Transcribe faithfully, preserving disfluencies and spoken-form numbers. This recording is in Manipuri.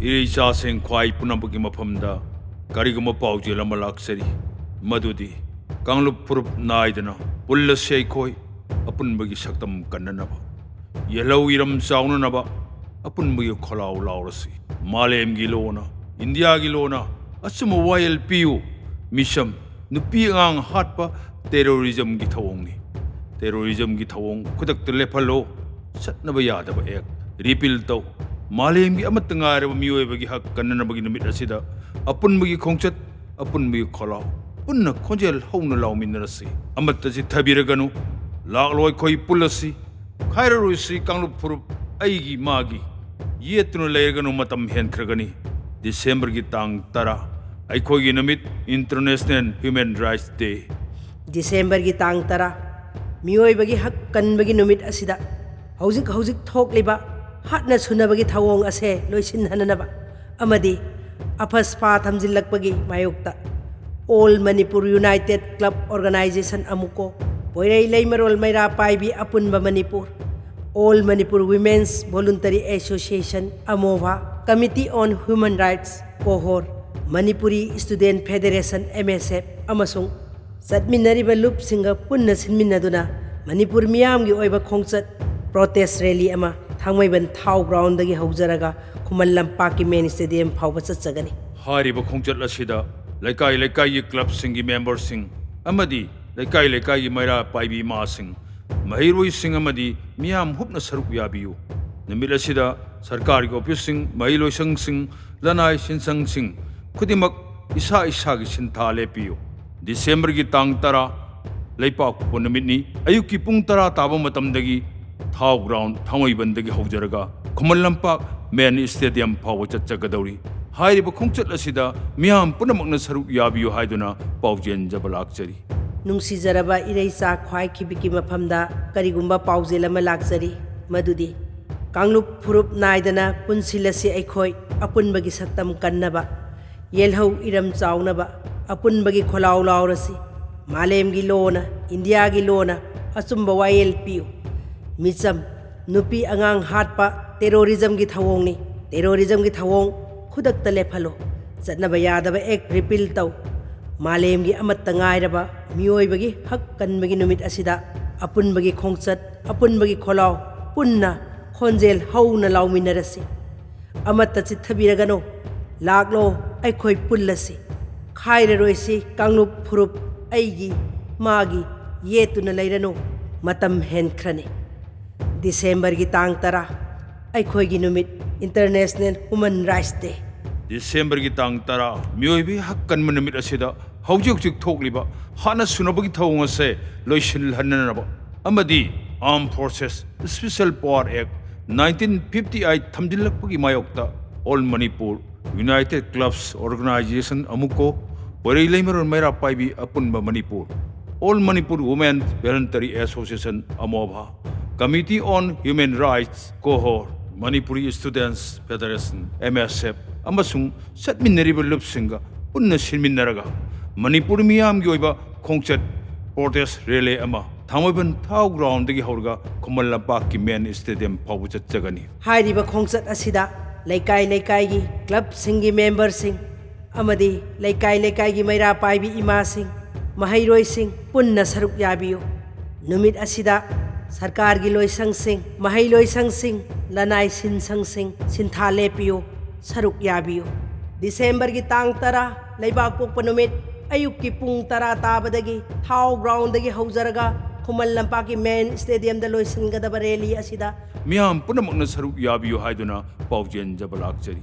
ꯏꯔꯩꯆꯥꯁꯤꯡ ꯈ꯭ꯋꯥꯏ ꯄꯨꯝꯅꯃꯛꯀꯤ ꯃꯐꯝꯗ ꯀꯔꯤꯒꯨꯝꯕ ꯄꯥꯎꯖꯦꯜ ꯑꯃ ꯂꯥꯛꯆꯔꯤ, ꯃꯗꯨꯗꯤ ꯀꯥꯡꯂꯨꯞ ꯐꯨꯔꯨꯞ ꯅꯥꯏꯗꯅ ꯄꯨꯜꯂꯁꯤ ꯑꯩꯈꯣꯏ, ꯑꯄꯨꯟꯕꯒꯤ ꯁꯛꯇꯝ ꯀꯟꯅꯅꯕ, ꯌꯦꯜꯍꯧ ꯏꯔꯝ ꯆꯥꯎꯅꯅꯕ, ꯑꯄꯨꯟꯕꯒꯤ ꯈꯣꯜꯂꯥꯎ ꯂꯥꯎꯔꯁꯤ꯫ ꯃꯥꯂꯦꯝꯒꯤ ꯂꯣꯟꯅ, ꯏꯟꯗꯤꯌꯥꯒꯤ ꯂꯣꯟꯅ ꯑꯆꯨꯝꯕ ꯋꯥꯌꯦꯜ ꯄꯤꯌꯨ꯫ ꯃꯤꯆꯝ, ꯅꯨꯄꯤ ꯑꯉꯥꯡ ꯍꯥꯠꯄ ꯇꯦꯔꯣꯔꯤꯖꯝꯒꯤ ꯊꯧꯑꯣꯡꯅꯤ꯫ ꯇꯦꯔꯣꯔꯤꯖꯝꯒꯤ ꯊꯧꯑꯣꯡ ꯈꯨꯗꯛꯇ ꯂꯦꯞꯍꯜꯂꯣ꯫ ꯆꯠꯅꯕ ꯌꯥꯗꯕ ꯑꯦꯛ ꯔꯤꯄꯤꯜ ꯇꯧ꯫ ꯃꯥꯂꯦꯝꯒꯤ ꯑꯃꯠꯇ ꯉꯥꯏꯔꯕ ꯃꯤꯑꯣꯏꯕꯒꯤ ꯍꯛ ꯀꯟꯅꯅꯕꯒꯤ ꯅꯨꯃꯤꯠ ꯑꯁꯤꯗ ꯑꯄꯨꯟꯕꯒꯤ ꯈꯣꯡꯆꯠ, ꯑꯄꯨꯟꯕꯒꯤ ꯈꯣꯜꯂꯥꯎ, ꯄꯨꯟꯅ ꯈꯣꯟꯖꯦꯜ ꯍꯧꯅ ꯂꯥꯎꯃꯤꯟꯅꯔꯁꯤ꯫ ꯑꯃꯠꯇ ꯆꯤꯠꯊꯕꯤꯔꯒꯅꯨ꯫ ꯂꯥꯛꯂꯣ ꯑꯩꯈꯣꯏ ꯄꯨꯜꯂꯁꯤ꯫ ꯈꯥꯏꯔꯔꯣꯏꯁꯤ ꯀꯥꯡꯂꯨꯞ ꯐꯨꯔꯨꯞ ꯑꯩꯒꯤ ꯃꯥꯒꯤ꯫ ꯌꯦꯠꯇꯨꯅ ꯂꯩꯔꯒꯅꯨ, ꯃꯇꯝ ꯍꯦꯟꯈ꯭ꯔꯒꯅꯤ꯫ ꯗꯤꯁꯦꯝꯕꯔꯒꯤ ꯇꯥꯡ ꯇꯔꯥ, ꯑꯩꯈꯣꯏꯒꯤ ꯅꯨꯃꯤꯠ, International Human Rights Day꯫ ꯗꯤꯁꯦꯝꯕꯔꯒꯤ ꯇꯥꯡ ꯇꯔꯥ, ꯃꯤꯑꯣꯏꯕꯒꯤ ꯍꯛ ꯀꯟꯕꯒꯤ ꯅꯨꯃꯤꯠ ꯑꯁꯤꯗ ꯍꯧꯖꯤꯛ ꯍꯧꯖꯤꯛ ꯊꯣꯛꯂꯤꯕ ꯍꯥꯠꯅ ꯁꯨꯅꯕꯒꯤ ꯊꯧꯑꯣꯡ ꯑꯁꯦ ꯂꯣꯏꯁꯤꯟꯍꯟꯅꯅꯕ ꯑꯃꯗꯤ ꯑꯐꯁꯄꯥ ꯊꯝꯖꯤꯜꯂꯛꯄꯒꯤ ꯃꯥꯌꯣꯛꯇ All Manipur United Club Organization, ꯑꯃꯨꯀꯣ, ꯄꯣꯏꯔꯩ ꯂꯩꯃꯔꯣꯜ ꯃꯩꯔꯥ ꯄꯥꯏꯕꯤ ꯑꯄꯨꯟꯕ Manipur, All Manipur Women's Voluntary Association, ꯑꯃꯣꯚꯥ, Committee on Human Rights, ꯀꯣꯍꯣꯔ, Manipuri Student Federation, M S F, ꯑꯃꯁꯨꯡ ꯆꯠꯃꯤꯟꯅꯔꯤꯕ ꯂꯨꯞꯁꯤꯡꯒ ꯄꯨꯟꯅ ꯁꯤꯟꯃꯤꯟꯅꯗꯨꯅ ꯃꯅꯤꯄꯨꯔ ꯃꯤꯌꯥꯝꯒꯤ ꯑꯣꯏꯕ ꯈꯣꯡꯆꯠ, protest rally ꯑꯃ ꯊꯥꯡꯃꯩꯕꯟ ꯊꯥꯎ ground ꯗꯒꯤ ꯍꯧꯖꯔꯒ ꯈꯨꯃꯟ ꯂꯝꯄꯥꯛꯀꯤ main stadium ꯐꯥꯎꯕ ꯆꯠꯆꯒꯅꯤ꯫ ꯍꯥꯏꯔꯤꯕ ꯈꯣꯡꯆꯠ ꯑꯁꯤꯗ ꯂꯩꯀꯥꯏ ꯂꯩꯀꯥꯏꯒꯤ club ꯁꯤꯡꯒꯤ member ꯁꯤꯡ ꯑꯃꯗꯤ ꯂꯩꯀꯥꯏ ꯂꯩꯀꯥꯏꯒꯤ ꯃꯩꯔꯥ ꯄꯥꯏꯕꯤ ꯏꯃꯥꯁꯤꯡ, ꯃꯍꯩꯔꯣꯏꯁꯤꯡ ꯑꯃꯗꯤ ꯃꯤꯌꯥꯝ ꯍꯨꯞꯅ ꯁꯔꯨꯛ ꯌꯥꯕꯤꯌꯨ꯫ ꯅꯨꯃꯤꯠ ꯑꯁꯤꯗ ꯁꯔꯀꯥꯔꯒꯤ office ꯁꯤꯡ, ꯃꯍꯩꯂꯣꯏꯁꯪꯁꯤꯡ, ꯂꯅꯥꯏ ꯁꯤꯟꯁꯪꯁꯤꯡ ꯈꯨꯗꯤꯡꯃꯛ ꯏꯁꯥ ꯏꯁꯥꯒꯤ ꯁꯤꯟꯊꯥ ꯂꯦꯞꯄꯤꯌꯨ꯫ ꯗꯤꯁꯦꯝꯕꯔꯒꯤ ꯇꯥꯡ ꯇꯔꯥ, ꯂꯩꯄꯥꯛꯄꯣꯛꯄ ꯅꯨꯃꯤꯠꯅꯤ꯫ ꯑꯌꯨꯛꯀꯤ ꯄꯨꯡ ꯇꯔꯥ ꯇꯥꯕ ꯃꯇꯝꯗꯒꯤ ꯊꯥꯎ ground, ꯊꯥꯡꯃꯩꯕꯟꯗꯒꯤ ꯍꯧꯖꯔꯒ Khuman Lampak main stadium ꯐꯥꯎꯕ ꯆꯠꯆꯒꯗꯧꯔꯤ꯫ ꯍꯥꯏꯔꯤꯕ ꯈꯣꯡꯆꯠ ꯑꯁꯤꯗ ꯃꯤꯌꯥꯝ ꯄꯨꯝꯅꯃꯛꯅ ꯁꯔꯨꯛ ꯌꯥꯕꯤꯌꯨ ꯍꯥꯏꯗꯨꯅ ꯄꯥꯎꯖꯦꯟꯖꯕ ꯂꯥꯛꯆꯔꯤ꯫ ꯅꯨꯡꯁꯤꯖꯔꯕ ꯏꯔꯩꯆꯥ ꯈ꯭ꯋꯥꯏꯈꯤꯕꯤꯒꯤ ꯃꯐꯝꯗ ꯀꯔꯤꯒꯨꯝꯕ ꯄꯥꯎꯖꯦꯜ ꯑꯃ ꯂꯥꯛꯆꯔꯤ, ꯃꯗꯨꯗꯤ ꯀꯥꯡꯂꯨꯞ ꯐꯨꯔꯨꯞ ꯅꯥꯏꯗꯅ ꯄꯨꯟꯁꯤꯜꯂꯁꯤ ꯑꯩꯈꯣꯏ, ꯑꯄꯨꯟꯕꯒꯤ ꯁꯛꯇꯝ ꯀꯟꯅꯕ, ꯌꯦꯜꯍꯧ ꯏꯔꯝ ꯆꯥꯎꯅꯕ, ꯑꯄꯨꯟꯕꯒꯤ ꯈꯣꯜꯂꯥꯎ ꯂꯥꯎꯔꯁꯤ꯫ ꯃꯥꯂꯦꯝꯒꯤ ꯂꯣꯟꯅ, ꯏꯟꯗꯤꯌꯥꯒꯤ ꯂꯣꯟꯅ ꯑꯆꯨꯝꯕ ꯋꯥꯌꯦꯜ ꯄꯤꯌꯨ꯫ ꯃꯤꯆꯝ, ꯅꯨꯄꯤ ꯑꯉꯥꯡ ꯍꯥꯠꯄ terrorism ꯒꯤ ꯊꯧꯑꯣꯡꯅꯤ꯫ ꯇꯦꯔꯣꯔꯤꯖꯝꯒꯤ ꯊꯧꯑꯣꯡ ꯈꯨꯗꯛꯇ ꯂꯦꯞꯍꯜꯂꯨ꯫ ꯆꯠꯅꯕ ꯌꯥꯗꯕ ꯑꯦꯛ ꯔꯤꯄꯤꯜ ꯇꯧ꯫ ꯃꯥꯂꯦꯝꯒꯤ ꯑꯃꯠꯇ ꯉꯥꯏꯔꯕ ꯃꯤꯑꯣꯏꯕꯒꯤ ꯍꯛ ꯀꯟꯕꯒꯤ ꯅꯨꯃꯤꯠ ꯑꯁꯤꯗ ꯑꯄꯨꯟꯕꯒꯤ ꯈꯣꯡꯆꯠ, ꯑꯄꯨꯟꯕꯒꯤ ꯈꯣꯜꯂꯥꯎ, ꯄꯨꯟꯅ ꯈꯣꯟꯖꯦꯜ ꯍꯧꯅ ꯂꯥꯎꯃꯤꯟꯅꯔꯁꯤ꯫ ꯑꯃꯠꯇ ꯆꯤꯠꯊꯕꯤꯔꯒꯅꯨ꯫ ꯂꯥꯛꯂꯣ, ꯑꯩꯈꯣꯏ ꯄꯨꯜꯂꯁꯤ꯫ ꯈꯥꯏꯔꯔꯣꯏꯁꯤ ꯀꯥꯡꯂꯨꯞ ꯐꯨꯔꯨꯞ, ꯑꯩꯒꯤ ꯃꯥꯒꯤ ꯌꯦꯠꯇꯨꯅ ꯂꯩꯔꯅꯨ꯫ ꯃꯇꯝ ꯍꯦꯟꯈ꯭ꯔꯅꯤ꯫ ꯗꯤꯁꯦꯝꯕꯔꯒꯤ ꯇꯥꯡ ꯇꯔꯥ, ꯑꯩꯈꯣꯏꯒꯤ ꯅꯨꯃꯤꯠ, International Human Rights Day꯫ ꯗꯤꯁꯦꯝꯕꯔꯒꯤ ꯇꯥꯡ ꯇꯔꯥ, ꯃꯤꯑꯣꯏꯕꯒꯤ ꯍꯛ ꯀꯟꯕ ꯅꯨꯃꯤꯠ ꯑꯁꯤꯗ ꯍꯧꯖꯤꯛ ꯍꯧꯖꯤꯛ ꯊꯣꯛꯂꯤꯕ ꯍꯥꯠꯅ ꯁꯨꯅꯕꯒꯤ ꯊꯧꯑꯣꯡ ꯑꯁꯦ ꯂꯣꯏꯁꯤꯜꯍꯟꯅꯅꯕ ꯑꯃꯗꯤ Armed Forces Special Power Act nineteen fifty eight ꯊꯝꯖꯤꯜꯂꯛꯄꯒꯤ ꯃꯥꯌꯣꯛꯇ All Manipur United Clubs Organization, ꯑꯃꯨꯀꯣ, ꯄꯣꯏꯔꯩ ꯂꯩꯃꯔꯣꯟ ꯃꯩꯔꯥ ꯄꯥꯏꯕꯤ ꯑꯄꯨꯟꯕ Manipur, All Manipur Women Voluntary Association, ꯑꯃꯣꯚꯥ, Committee on Human Rights, ꯀꯣꯍꯣꯔ, Manipuri Students Federation, M S F, ꯑꯃꯁꯨꯡ ꯆꯠꯃꯤꯟꯅꯔꯤꯕ ꯂꯨꯞꯁꯤꯡꯒ ꯄꯨꯟꯅ ꯁꯤꯟꯃꯤꯟꯅꯔꯒ ꯃꯅꯤꯄꯨꯔ ꯃꯤꯌꯥꯝꯒꯤ ꯑꯣꯏꯕ ꯈꯣꯡꯆꯠ, protest rally ꯑꯃ ꯊꯥꯡꯃꯩꯕꯟ ꯊꯥꯎ ꯒ꯭ꯔꯥꯎꯟꯗꯒꯤ ꯍꯧꯔꯒ ꯈꯨꯃꯟ ꯂꯝꯄꯥꯛꯀꯤ main stadium ꯐꯥꯎꯕ ꯆꯠꯆꯒꯅꯤ꯫ ꯍꯥꯏꯔꯤꯕ ꯈꯣꯡꯆꯠ ꯑꯁꯤꯗ ꯂꯩꯀꯥꯏ ꯂꯩꯀꯥꯏꯒꯤ clubꯁꯤꯡꯒꯤ memberꯁꯤꯡ ꯑꯃꯗꯤ ꯂꯩꯀꯥꯏ ꯂꯩꯀꯥꯏꯒꯤ ꯃꯩꯔꯥ ꯄꯥꯏꯕꯤ ꯏꯃꯥꯁꯤꯡ, ꯃꯍꯩꯔꯣꯏꯁꯤꯡ ꯄꯨꯟꯅ ꯁꯔꯨꯛ ꯌꯥꯕꯤꯌꯨ꯫ ꯅꯨꯃꯤꯠ ꯑꯁꯤꯗ ꯁꯔꯀꯥꯔꯒꯤ ꯂꯣꯏꯁꯪꯁꯤꯡ, ꯃꯍꯩ ꯂꯣꯏꯁꯪꯁꯤꯡ, ꯂꯅꯥꯏ ꯁꯤꯟꯁꯪꯁꯤꯡ ꯁꯤꯟꯊꯥ ꯂꯦꯞꯄꯤꯌꯨ, ꯁꯔꯨꯛ ꯌꯥꯕꯤꯌꯨ꯫ ꯗꯤꯁꯦꯝꯕꯔꯒꯤ ꯇꯥꯡ ꯇꯔꯥ, ꯂꯩꯕꯥꯛ ꯄꯣꯛꯄ ꯅꯨꯃꯤꯠ, ꯑꯌꯨꯛꯀꯤ ꯄꯨꯡ ꯇꯔꯥ ꯇꯥꯕꯗꯒꯤ ꯊꯥꯎ ꯒ꯭ꯔꯥꯎꯟꯗꯒꯤ ꯍꯧꯖꯔꯒ ꯈꯨꯃꯟ ꯂꯝꯄꯥꯛꯀꯤ main stadiumꯗ ꯂꯣꯏꯁꯤꯟꯒꯗꯕ rally ꯑꯁꯤꯗ ꯃꯤꯌꯥꯝ ꯄꯨꯝꯅꯃꯛꯅ ꯁꯔꯨꯛ ꯌꯥꯕꯤꯌꯨ ꯍꯥꯏꯗꯨꯅ ꯄꯥꯎꯖꯦꯟꯖꯕ ꯂꯥꯛꯆꯔꯤ꯫